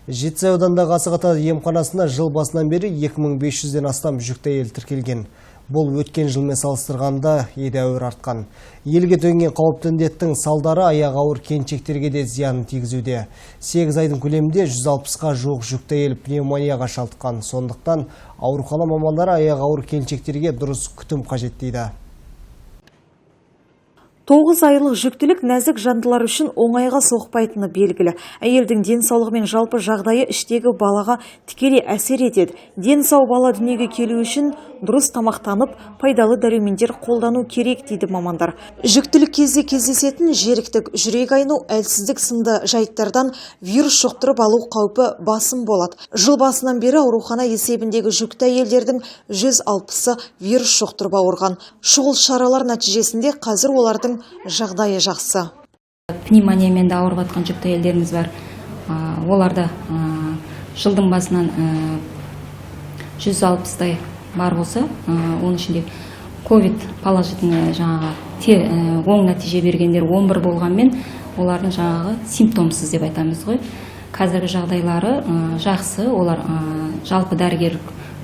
Жетісай ауданындағы Асық ата емханасында жыл басынан бері 2500-ден астам жүкті әйел тіркелген. Бұл өткен жылмен салыстырғанда едәуір артқан. Елге төнген қауіпті індеттің салдары аяғы ауыр келіншектерге де зиянын тигізуде. 8 айдың көлемінде 160-қа жуық жүкті әйел пневмонияға шалдыққан. Сондықтан аурухана мамандары аяғы ауыр келіншектерге дұрыс күтім қажет дейді. 9 айлық жүктілік нәзік жандылар үшін оңайға соқпайтыны белгілі. Әйелдің денсаулығы мен жалпы жағдайы іштегі балаға тікелей әсер етеді. Дені сау бала дүниеге келу үшін дұрыс тамақтанып, пайдалы дәрумендер қолдану керек дейді мамандар. Жүктілік кезде кездесетін жеріктік, жүрек айну, әлсіздік сынды жайттардан вирус жұқтырып алу қаупі басым болады. Жыл басынан бері аурухана есебіндегі жүкті әйелдердің 160-ы вирус жұқтырып ауырған. Шұғыл шаралар нәтижесінде қазір олардың жағдайы жақсы. Пневмониямен де ауырып жатқан жүкті әйелдеріміз бар. Оларда жылдың басынан 160-тай бар болса, оның ішінде ковид положительный жаңағы оң нәтиже бергендер 11 болғанмен, олардың жаңағы симптомсыз деп айтамыз ғой. Қазіргі жағдайлары жақсы, олар жалпы дәрігер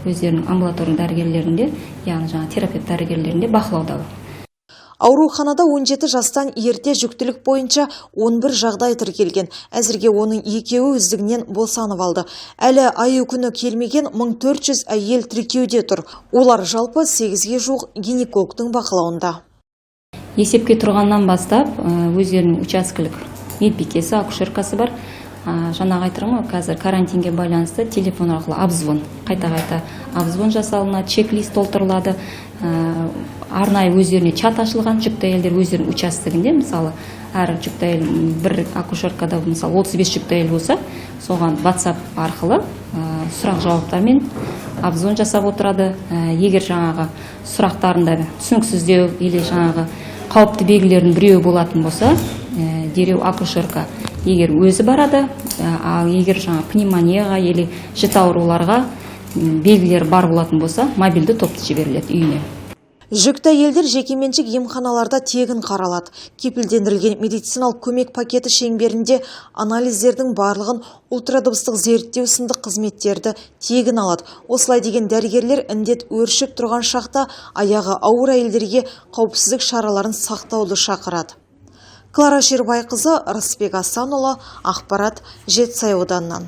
өздерінің амбулаторный дәрігерлерінде, яғни жаңағы терапевт дәрігерлерінде бақылауда. Ауруханада 17 жастан ерте жүктілік бойынша 11 жағдай тіркелген. Әзірге оның екеуі өздігінен босанып алды. Әлі айы күні келмеген 1400 әйел тіркеуде тұр. Олар жалпы 8-ге жуық гинекологтың бақылауында. Есепке тұрғаннан бастап өздерінің учаскелік медбикесі, акушеркасы бар. Жаңағы айтырмын ғой, қазір карантинге байланысты телефон арқылы обзвон, қайта-қайта обзвон жасалынады, чек-лист толтырылады. Арнайы өздеріне чат ашылған, жүкті әйелдер өздерінің участогінде, мысалы, әр жүкті әйел бір акушеркада, мысалы, 35 жүкті әйел болса, соған WhatsApp арқылы сұрақ жауаптармен обзвон жасап отырады. Егер жаңағы сұрақтарында түсініксіздеу или жаңағы қауіпті белгілердің біреуі болатын болса, дереу акушерка егер өзі барады, ал егер жаңа пневмонияға или жіті ауруларға белгілер бар болатын болса, мобильді топты жіберіледі үйіне. Жүкті әйелдер жекеменшік емханаларда тегін қаралады. Кепілдендірілген медициналық көмек пакеті шеңберінде анализдердің барлығын, ультрадыбыстық зерттеу сынды қызметтерді тегін алады. Осылай деген дәрігерлер індет өршіп тұрған шақта аяғы ауыр әйелдерге қауіпсіздік шараларын сақтауды шақырады. Клара Шербайқызы, Рысбек Асанұлы, ақпарат, Жетісай ауданынан.